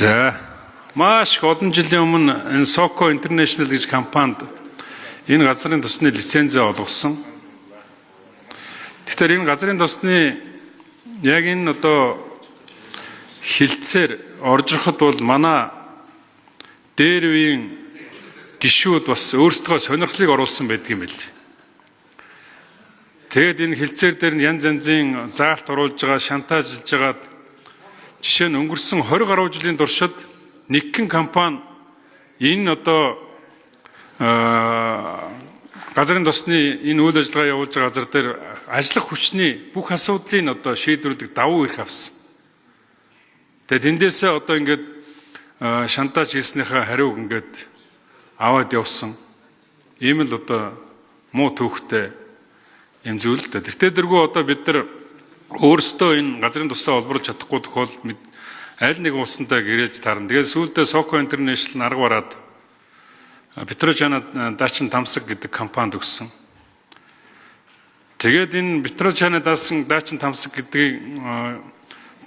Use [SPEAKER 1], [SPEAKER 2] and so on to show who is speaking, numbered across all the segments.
[SPEAKER 1] За, маш их олон жилийн өмнө энэ Soco International гэж компанид энэ газрын тосны лицензээ олгосон. Тэгэхээр энэ газрын тосны яг энэ одоо хилцээр орж ирэхэд бол манай дээр үеийн гишүүд бас өөрсдөө сонирхлыг оруулсан байдаг юм билээ. Тэгээд энэ хилцээр дээр нь янз янзын заалт оруулж байгаа, шантаажлж байгаа. Жишээ нь, өнгөрсөн 20 гаруй жилийн туршид нэгэн компани энэ одоо газрын тосны энэ үйл ажиллагаа явуулж байгаа газар дээр ажиллах хүчний бүх асуудлыг одоо шийдвэрлэдэг давуу эрх авсан. Тэгээд тэндээсээ одоо ингээд шантаж хийснийхээ хариуг ингээд аваад явсан. Ийм л одоо муу түүхтэй юм зүйл л дээ. Тэртээ дэргүү одоо бид нар өөрсдөө энэ газрын тосоо олборлож чадахгүй тохиолдолд аль нэгэн улсантай гэрээж таарна. Тэгээд сүүлдээ Soco International арга бараад PetroChina Дачин Тамсаг гэдэг компанид өгсөн. Тэгээд энэ PetroChina Дачин Тамсаг гэдгийг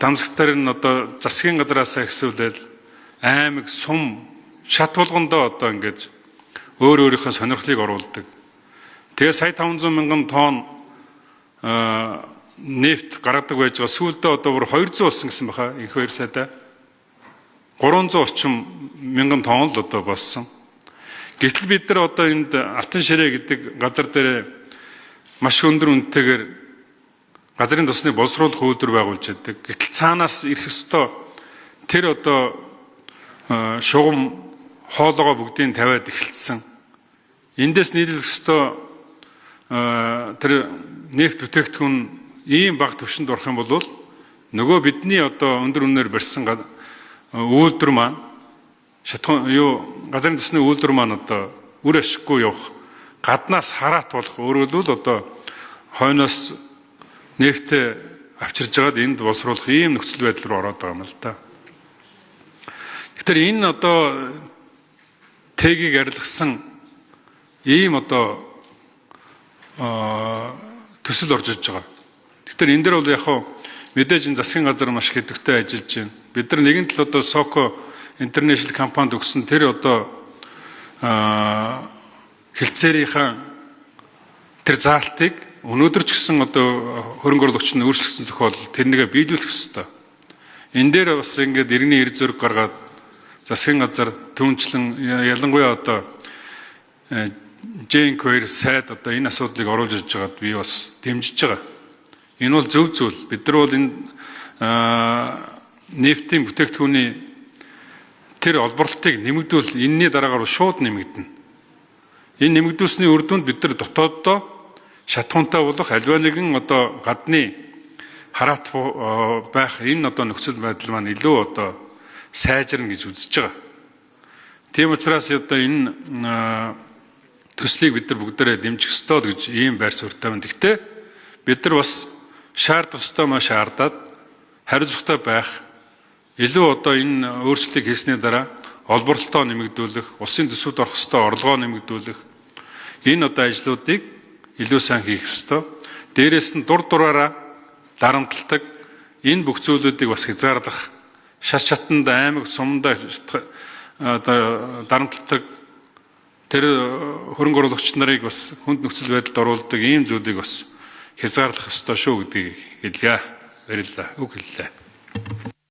[SPEAKER 1] тамсагтаар нь одоо засгийн газраасаа эхлүүлээд аймаг, сум, шат болгондоо одоо ингэж өөр өөрийнхөө сонирхлыг оруулдаг. Тэгээ сая 500 мянган тонн нефть гаргадаг байж байгаа. Сүүлдээ одоо бүр 200 болсон гэсэн баха инх хоёр сайдаа. 300 орчим мянган тонн л одоо болсон. Гэтэл бид нар одоо энд Алтан ширээ гэдэг газар дээр маш өндөр үнэтэйгээр газрын тосны боловсруулах үйлдвэр байгуулж байдаг. Гэтэл цаанаас ирэх ёстой тэр одоо шугам хоолоогоо бүгдийг тавиад эхэлсэн. Эндээс нийлүүлэх ёстой тэр нефть бүтээгдэхүүн ийм бага түвшинд орох юм бол нөгөө бидний одоо өндөр үнээр барьсан үйлдвэр маань, шатхан юу, газрын тосны үйлдвэр маань одоо үр ашиггүй явах, гаднаас хараат болох, өөрөөр хэлбэл, одоо хойноос нефтээ авчирж байгаад энд боловсруулах ийм нөхцөл байдал руу ороод байгаа юм л да. Тэгэхээр энэ одоо ТЭГ-ийг арилгасан ийм одоо төсөл орж иж байгаа. Тэгэхээр энэ дээр бол яг хав мэдээж энэ засгийн газар маш идэвхтэй ажиллаж байна. Бид нар нэгэн тал одоо Soco International компанид өгсөн тэр одоо хэлцээрийнхаа тэр заалтыг өнөөдөр ч гэсэн одоо хөрөнгө оруулагч нь өөрчлөгдсөн тохиолдолд тэрнийгээ биелүүлэх ёстой. Энэ дээр бас ингээд иргэний эрх зөрөг гаргаад засгийн газар түүнчлэн, ялангуяа одоо J-Inquiry сайд одоо энэ асуудлыг оруулж ирж байгаад би бас дэмжиж байгаа. Энэ бол зөв зүйл. Бид нар бол энэ нефтийн бүтээгдэхүүний тэр олборлолтыг нэмэгдүүл энэний дараагаар шууд нэмэгдэнэ. Энэ нэмэгдүүлсний үр дүнд бид нар дотооддоо шатахуунтай болох, аливаа нэгэн одоо гадны хараат байх энэ одоо нөхцөл байдал маань илүү одоо сайжирна гэж үзэж байгаа. Тийм учраас одоо энэ төслийг бид нар бүгдээрээ дэмжих ёстой л гэж ийм байр суурьтай байна. Гэхдээ бид нар бас шаардах ёстой маа шаардаад, хариуцлагатай байх, илүү одоо энэ өөрчлөлтийг хийсний дараа олборлолтоо нэмэгдүүлэх, улсын төсөвд орох ёстой орлогоо нэмэгдүүлэх энэ одоо ажлуудыг илүү сайн хийх ёстой. Дээрээс нь дур дураараа дарамталдаг энэ бүх зүйлүүдийг бас хязгаарлах, шат шатанд, аймаг, сумдаа одоо дарамталдаг тэр хөрөнгө оруулагч нарыг бас хүнд нөхцөл байдалд оруулдаг ийм зүйлийг бас хязгаарлах ёстой шүү гэдгийг хэлье. Баярлалаа. Үг хэллээ.